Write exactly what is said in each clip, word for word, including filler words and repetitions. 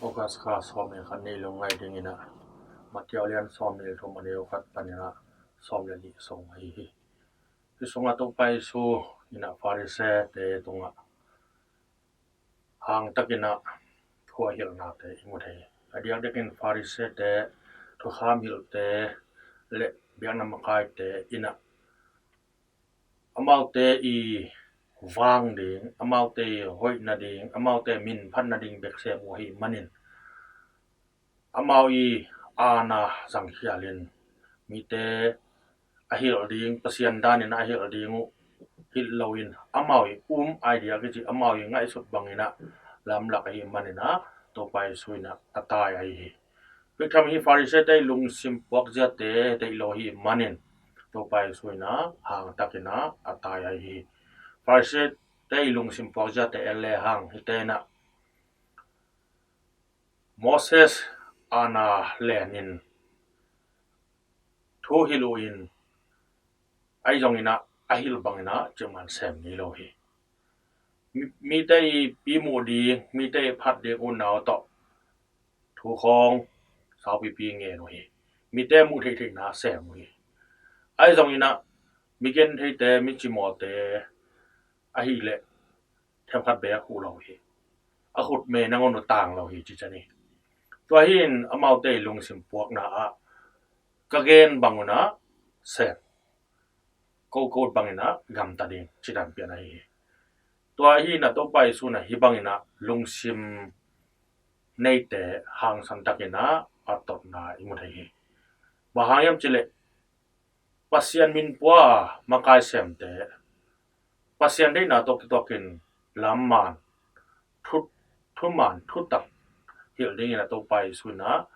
August kha sawm le khat ni lungngai dingin ah, Matthai lian sawm le thum, a neu khat panin ah sawm le nih sung ahi hi. Hi sungah Topa Jesu in ah Pharisee-te tungah hangtakin ah thu a hilhnate i mu thei hi. A diakdiakin Pharisee-te, thukham hilhte le biakna makaite in ah amaute i vang ding, amaute i hoih nading, amaute min phat nading bek sem uh ahih manin, amau i aana zangkhialin mite a hilh ding, Pasian danin a hilh ding uh hilh loin, amau i um idea kici, amau i ngaihsut bangin ah lamlak ahih manin ah Topa Jesu in ah a tai ahi hi. Bek tham hi, Pharisee-te i lungsim puakziate deih lo ahih manin Topa Jesu in ah hangtakin ah a tai ahi hi. Pharisee-te i lungsim puakziate en le hang, hihte in ah Moses aana lenin thu hilh uh in, ahi zongin ah a hilh bangin ah ciman sem ngei lo hi. Mi, mite i pi muh ding, mite i phat ding utna uh tawh thu khawng saupipi ngen uh hi. Mite muh theihtheihna sem uh hi. Ahi zongin ah migentheite, micimawhte ahih leh themkhat bek a huh lo hi. A khut me nangawn uh tang lo hi, ci cian hi. Tua hi in amaute i lungsim puakna ah ka gen bang un ah sem, ko ko bangin ah gamta ding, ci dan pian ahi hi. Tua hi in ah Topa Jesu in ah hih bangin ah lungsim neite hangsan takin ah a totna i mu thei hi. Bang hang hiam cih leh Pasian min pua a makai semte, Pasian deihna tawh kituakin lam man, thu, thuman, thutak hilh dingin ah Topa Jesu in ah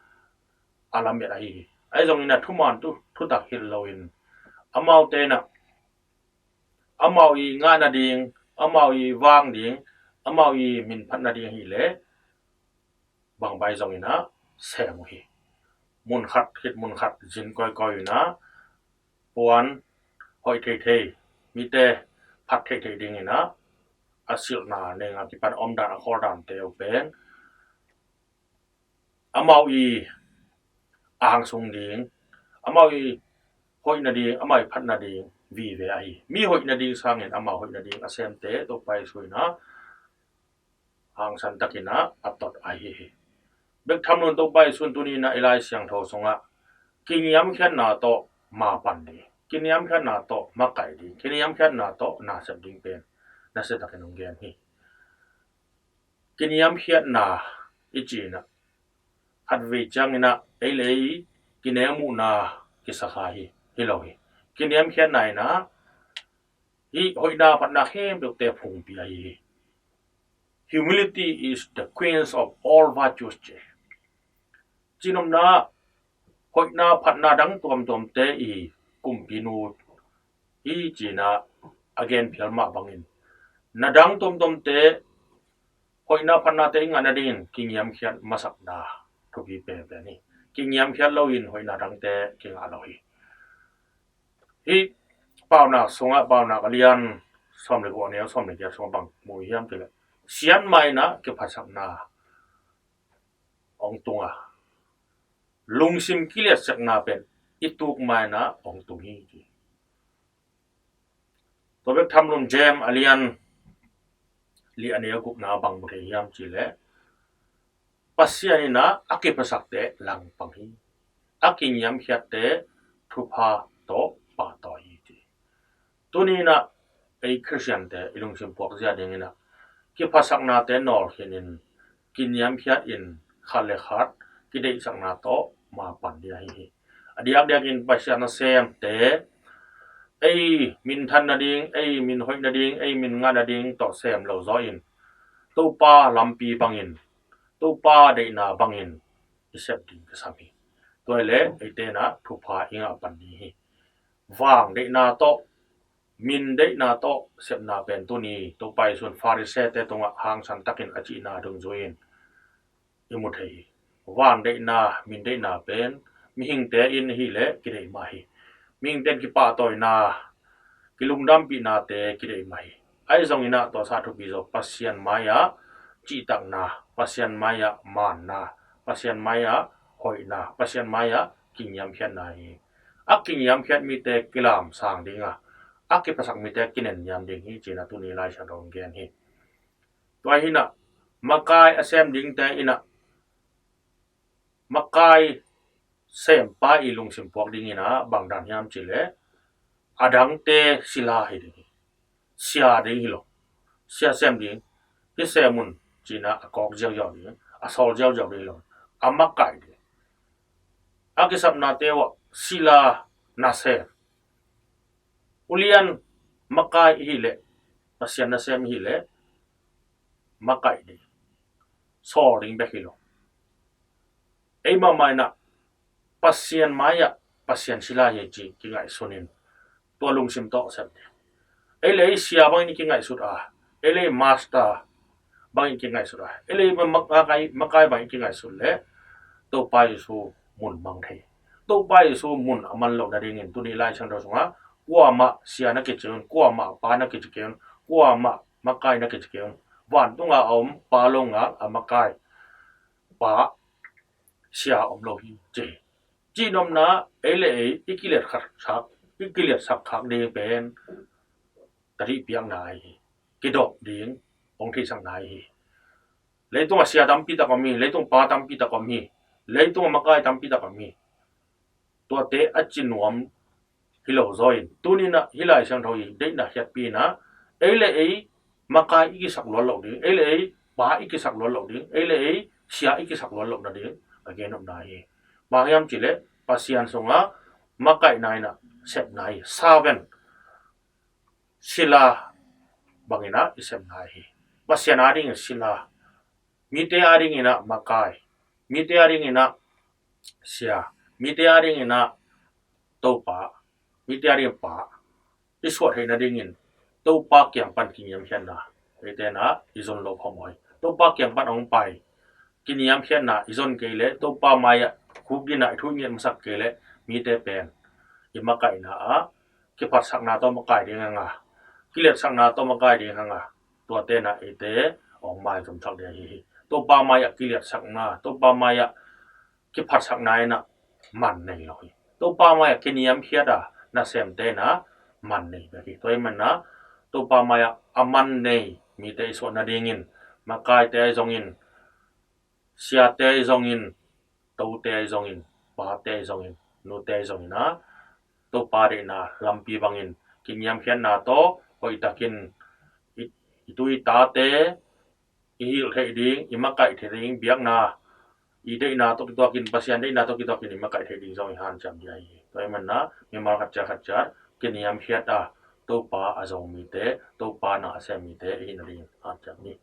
a lamet ahi hi. Ahi zongin ah thuman, thu, thutak hilh loin, amaute in ah amau i ngah nading, amau i vang ding, amau i min phat nading ahih leh bangbai zongin ah sem uh hi. Mun khat khit mun khat zin kawikawi in ah puan hoih theithei, mite phat theithei dingin ah a silhna neng a kipan omdan, a khawldante uh pen amau i angsung ding, amau i hoih nading, amau i phat nading vive ahi. Mi hoih nading sangin amau hoih nading a semte Topa Jesu in ah hangsan takin ah a tot ahi hi. Bek tham lo in Topa Jesu in tuni in ah i Lai Siangtho sungah kiniamkhiatna tawh mapan ding, kiniamkhiatna tawh makaih ding, kiniamkhiatna tawh nasep ding pen nasia takin hong gen hi. Kiniamkhiatna i cih in ah khatvei ciangin ah ei le ei kinengmuhna kisa kha hi, hi lo hi. Kiniamkhiatna in ah hih hoihna phatna khempeuhte phungpi ahi hi. Humility is the queen of all virtues, ci. Cihnopna, hoihna phatna dang tuamtuamte i kumpinu hi, ci in ah a gen phial mah bangin, na dang tuamtuamte, hoihna phatnate i ngah nadingin kiniamkhiat masakna thupi penpen hi. Kiniamkhiat loin hoihna dangte kingah lo hi. Hih Paunak sungah, Paunak a lian sawm le guk, a neu sawm le giat sungah bang mu hiam cih leh, siatna in ah kiphasakna hong tung a, lungsim kiliatsekna pen i tukna in ah hong tung hi, ci. Tua bek tham lo in James a lian li, a neu gukna bang mu thei hiam cih leh, Pasian in ah a kiphasakte langpang hi, a kiniamkhiatte thupha tawh pahtawi hi, ci. Tuni in ah ei Khristiante i lungsim puakzia dingin ah kiphasaknate nawlkhin in, kiniamkhiat in, khat le khat kideihsakna tawh mapan ding ahi hi. A diakdiakin Pasian nasemte ei min that nading, ei min hoih nading, ei min ngah nading tawh sem lo zaw in, Topa lampi bangin, Topa deihna bangin i sep ding kisam hi. Tua hi leh eite in ah thupha i ngah pan ding hi. Vang deihna tawh, min deihna tawh sepna pen tuni Topa Jesu in Pharisee-te tungah hangsan takin a cihna dungzui in i mu thei hi. Vang deihna, min deihna pen mihingte in ahih leh kideih mah hi. Mihingte in kipahtawina, kilungdampihnate kideih mah hi. Ahi zongin ah tua sangin thupi zaw Pasian mai-ah cihtakna, Pasian mai-ah manna, Pasian mai-ah hoihna, Pasian mai-ah kiniamkhiatna hi. A kiniamkhiat mite kilamsang dinga, a kiphasak mite kinenniam ding hi, ci-in ah tuni Lai Siangtho in gen hi. Tua hi-in ah makai a sem dingte in ah makai sempa i lungsim puak dingin ah bang dan hiam cih leh, a dangte sila hi ding hi. Sia ding hi lo. Sia sem ding hi, sem un ci-in ah a kawk ziauziau ding, a sawl ziauziau ding hi lo. A makai ding. A kisapnate uah sila nasem, ulian makai i hih leh, Pasian nasem i hih leh, makai ding, sawl ding bek hi lo. Ei mahmah in ah Pasian mai-ah Pasian sila hi ci kingaihsun in, tua lungsim tawh sem ding. Ei le ei sia bangin i kingaihsut a, ei le ei master bangin kingaihsut a, ei le ei makai, makai bangin kingaihsut leh Topa Jesu mun mang thei. Topa Jesu mun a man loh nadingin tuni Lai Siangtho sungah kuamah sia na kici un, kuamah pa na kici kei un, kuamah makai na kici kei un. Vantunga a om Pa lo ngal a makai pa sia om lo hi, ci hi. Cihnopna, ei le ei i kiliatsak, i kiliatsak khak ding pen ka dih piakna ahi hi. Kidop ding hong theihsakna ahi hi. Leitungah sia tampi tak om hi, leitungah pa tampi tak om hi, leitungah makai tampi tak om hi. Tuate a ci nuam hi lo zaw in, tuni-in ah hih Lai Siangtho i deihna khiatpi in ah ei le ei makai i kisak luat loh ding, ei le ei pa i kisak luat loh ding, ei le ei sia i kisak luat loh nading a gen nopna hi. Bang hiam cih leh Pasian sungah makaihna in ah sepna hi. Servant, sila bangin ah i sepna hi. Pasian adingin sila, mite adingin ah makai, mite adingin ah sia, mite adingin ah Topa, mite adingin pa i suah theih nadingin Topa kiang pan kiniamkhiatna eite in ah i zon loh khawm uh hi. Topa kiang pan hong pai kiniamkhiatna i zon kei leh, Topa mai-ah khukdin ah i thu i nget masak kei leh, mite pen i makaihna ah kiphatsakna tawh makai ding hang a, kiliatsakna tawh makai ding hang a, tuate in ah eite hong maizumsak ding ahi hi. Topa mai-ah kiliatsakna, Topa mai-ah kiphatsakna in ah man nei lo hi. Topa mai-ah kiniamkhiat a nasemte in ah man nei bek hi. Tua ahih manin ah Topa mai-ah a man nei mite i suah nadingin, makaite ahi zongin, siate ahi zongin, tote ahi zongin, pate ahi zongin, nute ahi zongin ah Topa deihna lampi bangin kiniamkhiatna tawh hoihtakin i, i tu i tate i hilh theih ding, i makaih theih ding, biakna, i deihna tawh kituakin, Pasian deihna tawh kituakin i makaih theih ding zong i hanciam ding ahi hi. Tua ahih manin ah mimal khat ciat khat ciat kiniamkhiat a Topa a zo mite, Topa na a sem mite i hih nadingin hanciam ni.